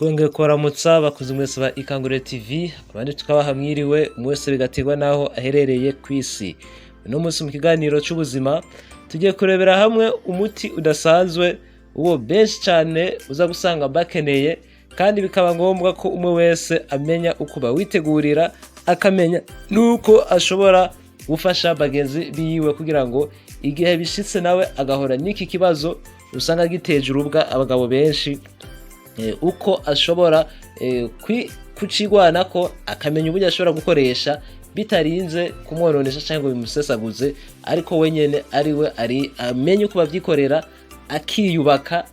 Twongeye kubaramutsa bakunzi mwese ba Ikangurire TV, abandi tukabaha mwiriwe, umwe wese bigaterwa n'aho aherereye kw'isi. Uno munsi mu kiganiro c'ubuzima tugiye kurebera hamwe umuti udasanzwe uwo benshi cane uza gusanga bakeneye, kandi bikaba ngombwa ko umwe wese amenya uko bawitegurira, akamenya nuko ashobora gufasha bagenzi biwe kugira ngo igihe bishitse nawe agahora n'iki kibazo usanga giteje urubwa abagabo benshi, uko ashobora kucigwanako, akamenya uburyo ashobora gukoresha bitarinze kumwononesha cyangwa ngo bimusesaguze, ariko we nyene ariwe ari amenye uko bavyikorera, akiyubaka,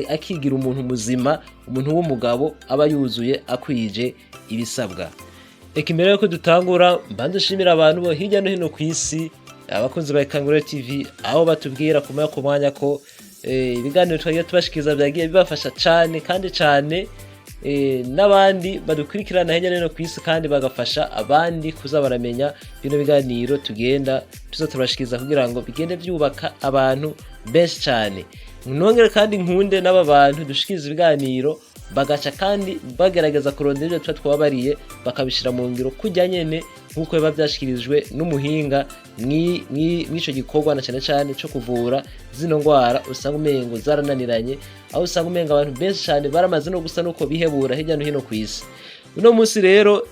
akigira umuntu muzima, umuntu w'umugabo aba yuzuye akwije ibisabwa. Reka imbere yuko dutangura mbanze nshimira abantu bo hirya no hino ku isi, abakunzi ba Ikangurire TV, aho batubwira ku mwanya ku mwanya ko ibiganiro twagiye tubashikiriza byagiye bibafasha cane kandi cane, n'abandi badukurikirana hirya no hino ku isi kandi bagafasha abandi kuza baramenya bino biganiro tugenda tuza turabashikiriza kugira ngo bigende byubaka abantu benshi cane. Nongere kandi nkunde n'aba bantu dushikiriza ibiganiro bagaca kandi bagerageza kurondera ibyo tuba twababariye, bakabishira mu ngiro kujya nyene nk'uko biba byashikirijwe n'umuhinga mw'ico gikorwa, na cane cane co kuvura zino ngwara usanga umengo zarananiranye, aho usanga umengo abantu benshi cane baramaze no gusa nuko bihebura hirya no hino kw'isi. Uno munsi rero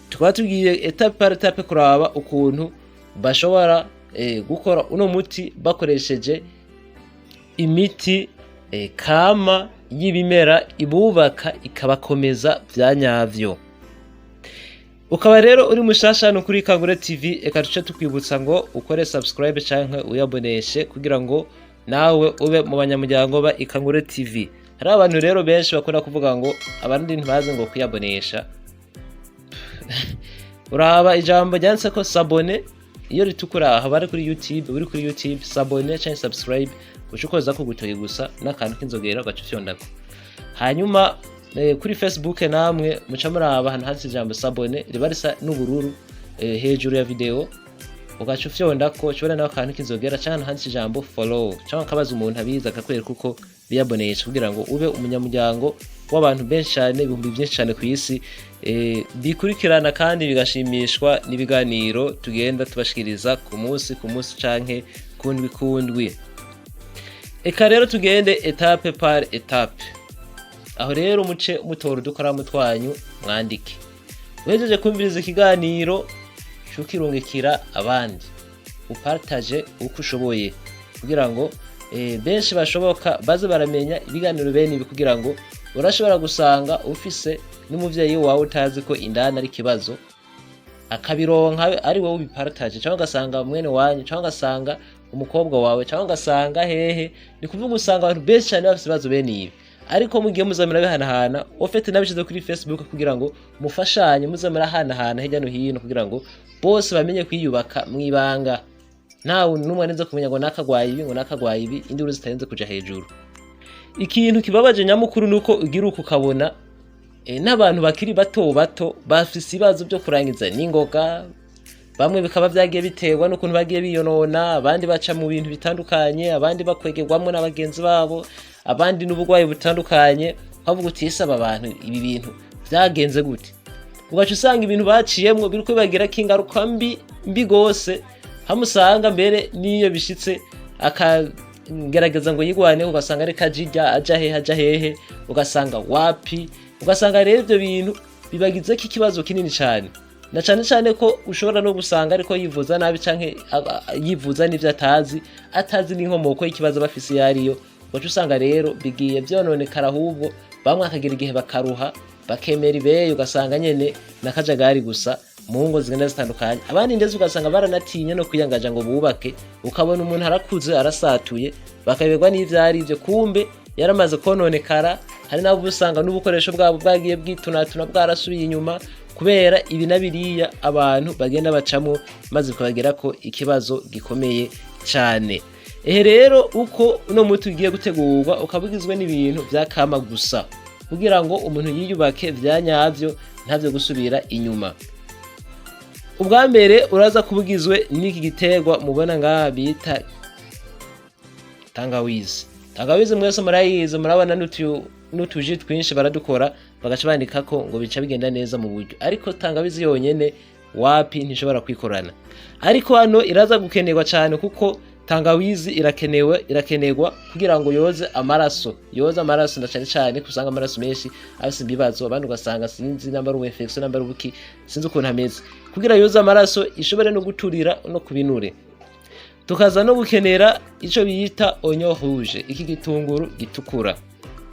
tukaba tugiye étape par étape kuraba ukuntu bashobora gukora uno muti bakoresheje imiti kama y'ibimera ibubaka ikabakomeza vya nyavyo. Ukaba rero uri mushasha hano kuri Ikangure TV, eka duce tukwibutsa ngo ukore subscribe canke uyaboneshe kugira ngo nawe ube mu banyamuryango ba Ikangure TV. Hari abantu rero benshi bakunda kuvuga ngo abandi ntibazi ngo kwiyabonesha. Uraba ijambo ryanditse ko "s'abonner", iyo ritukura aho bari kuri YouTube, uri kuri YouTube, "s'abonner" canke "subscribe", uca ukoza ku gutoki gusa n'akantu k'inzogera, ugaca ufyondako. Hanyuma kuri Facebook namwe muca muraba ahantu handitse ijambo "s'abonner", riba risa n'ubururu hejuru ya video, ugaca ufyondako, ushobora nawe akantu k'inzogera canke ahantu handitse ijambo "follow", canke akabaza umuntu abizi akakwereka uko biyabonesha kugira ngo ube umunyamuryango w'abantu benshi cyane, ibihumbi byinshi cyane ku isi, bikurikirana kandi bigashimishwa n'ibiganiro tugenda tubashikiriza ku munsi ku munsi canke kundwi kundwi. Eka rero tugende étape par étape. Aho rero muce mutora udukaramu twanyu mwandike. Uhejeje kumviriza ikiganiro, cukirungikira abandi, upartage uko ushoboye kugira ngo benshi bashoboka baze baramenya ibiganiro bene ibi, kugira ngo urashobora gusanga ufise n'umuvyeyi wawe utazi ko indani ari ikibazo, akabironka ari wowe ubipartage, cyangwa ugasanga mwene wanyu, cyangwa ugasanga umukobwa wawe, cyangwa ugasanga hehe. Ni kuvuga usanga abantu benshi cyane bafise ibibazo bene ibi, ariko mugiye muza murabihanahana. Ofete nabishize kuri Facebook kugira ngo mufashanye, muze murahanahana hirya no hino kugira ngo bose bamenye kwiyubaka mwibanga, ntawe n'umwe arinze kumenya ngo nakagwaye ibi, ngo nakagwaye ibi, induru zitarinze kuja hejuru. Ikintu kibabaje nyamukuru nuko ugira uko ukabona n'abantu bakiri bato bato bafise ibibazo byo kurangiza n'ingoga. Bamwe bikaba vyagiye biterwa n'ukuntu bagiye biyonona, abandi baca mu bintu bitandukanye, abandi bakwegerwamwo na bagenzi babo, abandi n'uburwayi butandukanye. Ukavuga uti: "Ese aba bantu ibi bintu vyagenze gute?" Ugaca usanga ibintu baciyemwo biriko bibagirako ingaruka mbi mbi gose, hamwe usanga mbere n'iyo bishitse akagerageza ngo yigwaneho, ugasanga ariko ajirya aja hehe aja hehe, ugasanga wapi. Ugasanga rero ivyo bintu bibagizeko ikibazo kinini cane, na cane cane ko ushobora no gusanga ariko yivuza nabi canke yivuza n'ivyo atazi, atazi n'inkomoko y'ikibazo bafise iyo ariyo. Ugaca usanga rero bigiye vyononekara, ahubwo bamwe akagira igihe bakaruha, bakemera ibeyi, ugasanga nyene n'akajagari gusa mu ngo zigenda zitandukanye. Abandi ndetse ugasanga baranatinye no kwiyangaja ngo bubake, ukabona umuntu arakuze arasatuye, bakayoberwa n'ivyo arivyo, kumbe yaramaze kononekara. Hari n'abo usanga n'ubukoresho bwabo bwagiye bwitunatuna, bwarasubiye inyuma kubera ibi na biriya abantu bagenda bacamwo, maze bikabagirako ikibazo gikomeye cane. Ehe rero uko uno muti ugiye gutegurwa, ukaba ugizwe n'ibintu vya kama gusa kugira ngo umuntu yiyubake vya nyavyo, ntavyo gusubira inyuma. Ubwa mbere uraza kuba ugizwe n'iki giterwa mubona ngaha bita tangawizi. Tangawizi mwese murayizi, murabona n'utu n'utuji twinshi baradukora, bagaca bandikako ngo bica bigenda neza mu buryo. Ariko tangawizi yonyene wapi, ntishobora kwikorana. Ariko hano iraza gukenerwa cyane, kuko tangawizi irakenewe, irakenerwa kugira ngo yoze amaraso, yoze amaraso na cyane cyane kusanga amaraso menshi afise ibibazo. Abandi ugasanga sinzi namba ari infection, namba ari ubuki, sinzi ukuntu ameze. Kugira yoze amaraso, ishobore no guturira no kubinure. Tukaza no gukenera ico bita oignon rouge, iki gitunguru gitukura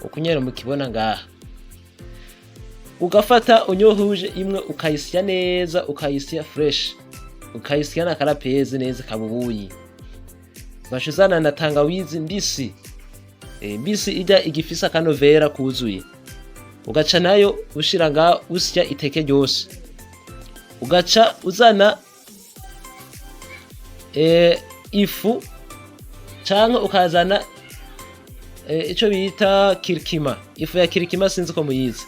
uko nyene mukibona ngaha. Ugafata oignon rouge imwe, ukayisya neza, ukayisya fresh, ukayisya na karapezi neza kabubuyi. Ugaca uzana na tangawizi mbisi, mbisi ijya igifise akanovera kuzuye, ugaca nayo ushira ngaha, usya iteke ryose. Ugaca uzana ifu canke ukazana ico bita curcuma, ifu ya curcuma, sinzi ko muyizi.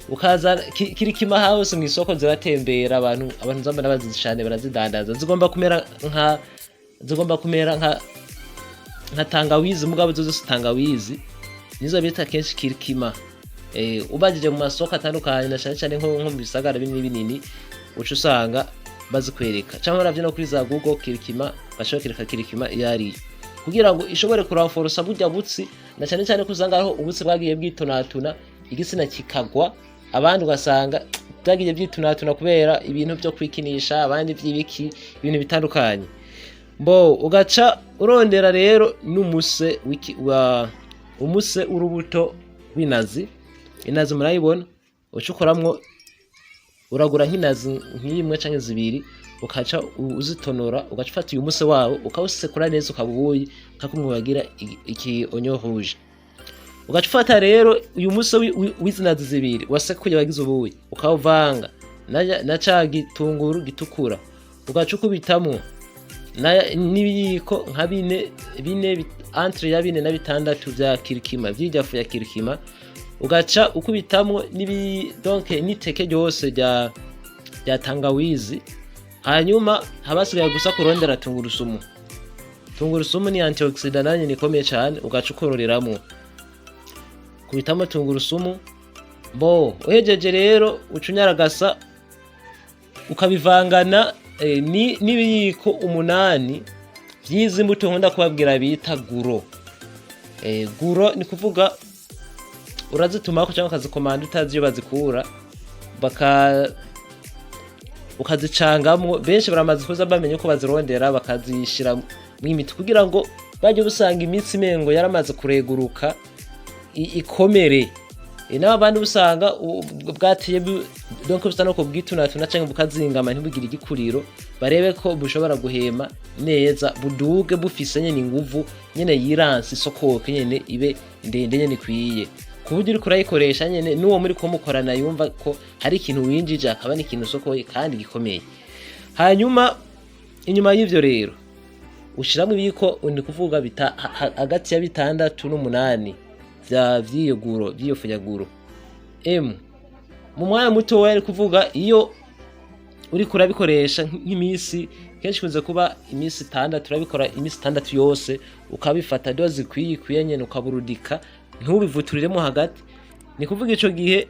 Ukazana curcuma hose mw'isoko ziratembera, abantu zamba bazizi cane, barazidandaza. Zigomba kumera nka tangawizi, mugabo zo zose tangawizi nizo bita kenshi curcuma. Ubajije mu masoko atandukanye, na cane cane nko mu bisagara binini binini, uca usanga bazikwereka, canke uravye no kuri za Google curcuma, bashobora kereka curcuma iyo ariyo, kugira ngo ishobore kuranforosa burya butsi, na cane cane ko usanga hariho ubutsi bwagiye bwitunatuna, igitsina kikagwa. Abandi ugasanga byagiye byitunatuna kubera ibintu vyo kwikinisha, abandi vy'ibiki, ibintu bitandukanye. Mbo ugaca urondera rero n'umuse wa umuse w'urubuto w'inazi. Inazi murayibona, uca ukoramwo, uragura nk'inazi nk'imwe canke zibiri, ukaca uzitonora, ugaca ufata uyu muse wawo, ukawusekura neza, ukaba ubuyi nka kumwe bagira iki oignon rouge. Ugaca ufata rero uyu muse w'izi nazi zibiri wasekuye wagize ubuyi, ukawuvanga na ca gitunguru gitukura, ugaca ukubitamwo n'ibiyiko nka bine bine, entre ya 4 na 6 vya curcuma, vy'irya fu ya curcuma. Ugaca ukubitamwo n'ibi, donc n'iteke ryose rya tangawizi. Hanyuma haba hasigaye gusa kurondera tungurusumu. Tungurusumu ni antioxidant nanye nikomeye cane, ugaca ukororeramwo, kubitamo tungurusumu. Bo uhejeje rero, uca unyaragasa ukabivangana n'ibiyiko 8 vy'izi mbuto nkunda kubabwira bita guro. Guro ni kuvuga urazitumako cyangwa ukazikomanda utazi iyo bazikura, baka ukazicangamwo. Benshi baramaze kuza bamenye uko bazirondera, bakazishira mw'imiti kugira ngo bajye usanga imitsi imengo yaramaze kureguruka, ikomere. N'abo abandi usanga bwateye donc busa no kubwitunatuna canke bukazingama, ntibugire igikuriro, barebe ko bushobora guhema neza, buduge bufise nyene inguvu nyene, yiranse, isokoke nyene, ibe ndende nyene ikwiye, ku buryo uriko urayikoresha nyene n'uwo muri ko mukorana yumva ko hari ikintu winjije, akaba n'ikintu usokoye kandi gikomeye. Hanyuma inyuma y'ivyo rero ushiramwo ibiyiko, ni kuvuga hagati ya 6 n'8 vya vy'iyo guro, vy'iyo fu ya guro. Mu mwanya mutoya, ni kuvuga iyo uriko urabikoresha nk'imisi, kenshi ikunze kuba imisi 6, urabikora imisi 6 yose, ukabifata dose ikwiye ikwiye nyene, ukaburudika, ntubivuturiremo hagati. Ni kuvuga ico gihe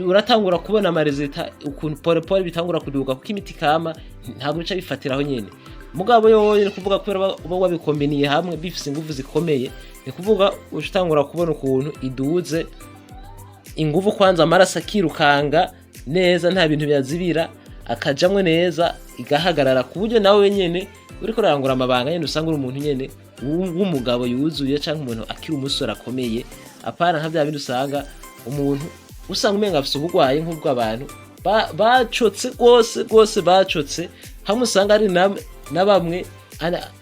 uratangura kubona ama résultats, ukuntu pole pole bitangura kuduga, kuko imiti kama ntabwo bica bifatiraho nyene. Mugabo yoyo ni kuvuga kubera uba wabikombiniye hamwe, bifise inguvu zikomeye, ni kuvuga uca utangura kubona ukuntu iduze inguvu. Kwanza amaraso akirukanga neza, nta bintu byazibira, akajamwo neza, igahagarara, ku buryo nawe nyene uriko urarangura amabanga nyene usanga uri umuntu nyene w'umugabo yuzuye, canke umuntu akiri umusore akomeye, apana nka bya bindi usanga umuntu usanga umenga afise uburwayi nk'ubw'abantu bacotse rwose rwose, bacotse hamwe, usanga ari na bamwe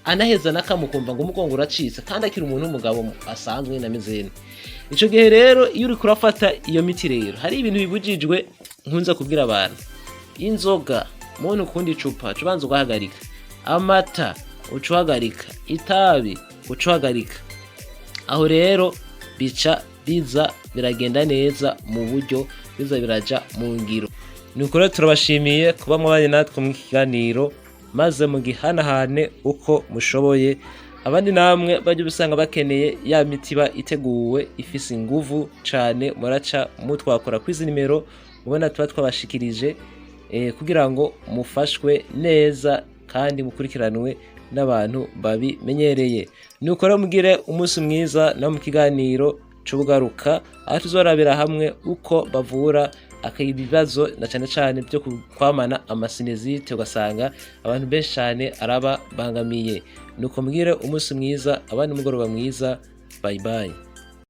anaheza n'akamukumva ngo umugongo uracitse, kandi akiri umuntu w'umugabo asanzwe nyene ameze neza. Ico gihe rero iyo uriko urafata iyo miti rero, hari ibintu bibujijwe nkunze kubwira abantu: inzoga, muntu ukunda icupa, uca ubanza ugahagarika; amata uca uhagarika; itabi uca uhagarika. Aho rero bica biza biragenda neza mu buryo biza biraja mu ngiro. Ni ukuri turabashimiye kuba mwabanye natwe mu kiganiro, maze mugihanahane uko mushoboye. Abandi namwe bajya usanga bakeneye ya mitiba iteguwe ifise inguvu cane, muraca mutwakora kwizi nimero mubona tuba twabashikirije, kugira ngo mufashwe neza kandi mukurikiranwe n'abantu babimenyereye. Nuko rero mugire umunsi mwiza no mu kiganiro c'ubugaruka, aho tuzorabira hamwe uko bavura ibibazo na cane cane byo kwamana ama sinusite, ugasanga abantu benshi cane arababangamiye. Nuko mugire umunsi mwiza, abandi umugoroba mwiza. Bye bye.